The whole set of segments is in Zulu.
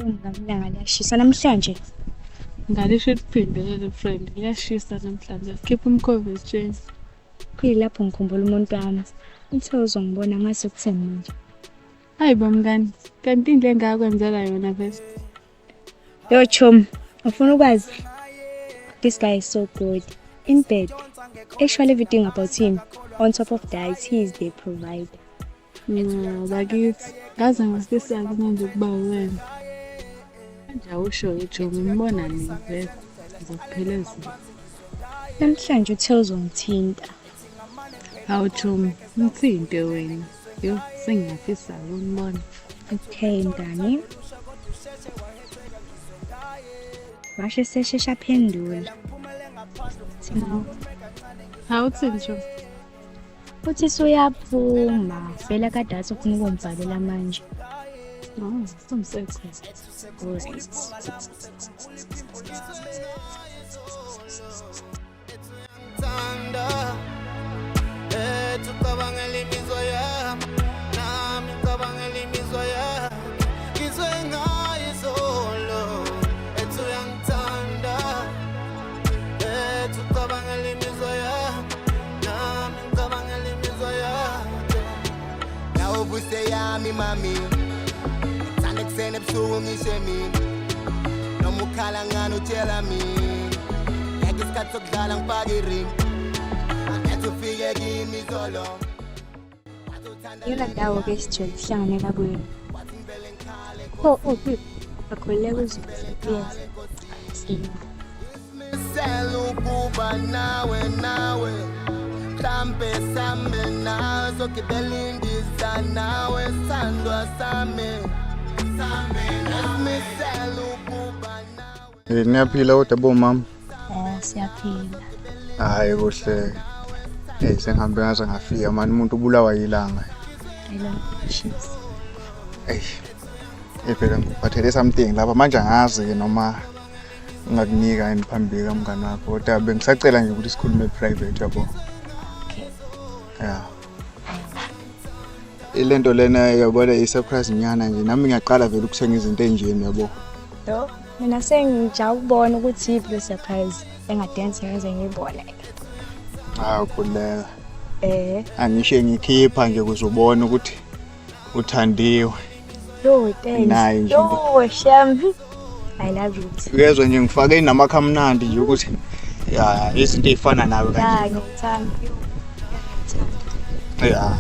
Ilanga liyashisa namhlanje. Ngalisho liphinde leli friend, liyashisa namhlanje. Khipha umkhovu esitsheni. Kuyilapho ngikhumbula umuntu wami. Uthe uzongibona ngase kutheni manje. Hayi bo mngani, kanti indle engakwenzela yona vese. Yo chom, ufuna ukwazi? This guy is so good. In bed, actually everything about him. On top of that, he is the provider. Bakithi, ngaze ngafisa-ke manje ukuba uwena. Manje awusho-ke Jomi, ngimbona nini vele? Ngizokuphelezela. Namhlanje uthe uzongithinta. Hawu Jomi, ngithinte wena. Yo, sengiyafisa ukunibona. Okay, mngani. Washo seshesha aphendula. Hawu uthini Jomi? Uthi suyaphuma vele kade athi ufuna ukungibhalela manje. Oh, umsekho. Alright. Ucabangela imizwa yami, nami ngicabangela imizwa yakhe. Ngizwe ngayo izolo, ethi uyangithanda. Ethi ucabangela imizwa yami, nami ngicabangela imizwa yakhe. Nawe ubuse yami mami, thanda ekuseni ebusuku ngisho emini, noma ukhala ngani utshela mina, ngeke isikhathi sokudlala ngifake iring, angathi ufike kimi izolo. Iyona ndawo-ke esijwayele ukuhlanganela kuyo. Oh, oh, akhululeka uzoyeza. Sela ukuba nawe nawe, mhlambe sambe nawe, sogibela indiza nawe, sandwa sami Simisele ukuba nawe. Eh, niyaphila kodwa bomama? Eh, siyaphila. Hayi kuhle. Eh, sengihambe ngaze ngafika mani, umuntu ubulawa yilanga. Ilanga liyashisa. Eyi. Eh, phela ngikuphathele something lapha manje, angazi-ke noma ngakunika yini phambili kamngani wakho, kodwa bengisacela nje ukuthi sikhulume private, yabo. Okay. Ya. Ilento lena yabona i-surprise nyana nje, nami ngiyaqala vele ukuthenga izinto ey'njeni, yabo. Yo, mina sengijaha ukubona ukuthi yiphi le surprise engadense ngize ngiyibone. Hawu khululeka. Eh, Angisho ngikhipha nje ukuze ubone ukuthi uthandiwe. Yo, thanks. Nayi nje Yo, shem. I love it. Uyezwa nje ngifake namakha amnandi nje ukuthi ya izinto ey'fana nawe Ya, kanje. ngiyithanda. Yo, ngiyithanda.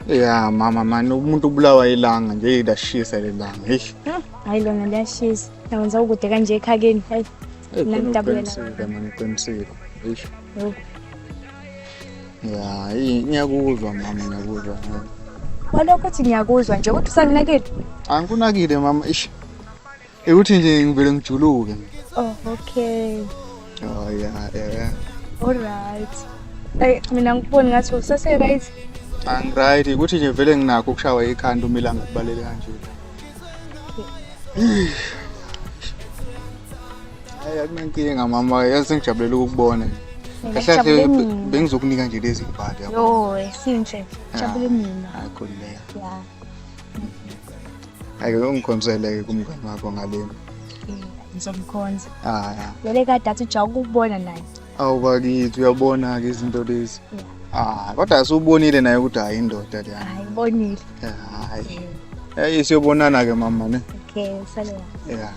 Ya. Ya mama mani, umuntu ubulawa ilanga nje, liyashisa lelanga. Eish. Hayi lona liyashisa. Nawenza ukude kanje ekhakeni. Hayi. Eh, Mina khona ngidabulela. uqinisile mani, uqinisile. Eish. Yo. Ya, ngiyakuzwa mama, ngiyakuzwa. Walokho uthi ngiyakuzwa nje ukuthi usanginakile. Angikunakile mama, ish. Ukuthi nje ngivele ngijuluke. Oh, okay. Oh ya, yeah. All right. Hey, mina ngikuboni ngathi usase right. Angiright, ukuthi nje vele nginakho ukushawa ikhanda uma ilanga kubalele kanje. Hayi akunankinga mama, yazi sengijabulela ukukubona. Mina Kahle kahle ngijabule mina. bengizokunika nje lezi mbali yabo. Yo, sinhle. Jabule mina. Hayi khululeka. Ya. Ake ungikhonzele ke kumngani wakho ngalena. Ngizomkhonza. Ah ya. Vele kade athi ujaha ukubona naye. Awu bakithi, uyabona ke izinto lezi. Ah, kodwa asubonile naye ukuthi hayi indoda leya. Hayi ngibonile. Hayi. Hey, siyobonana ke mama ne. Okay, sale. Yeah.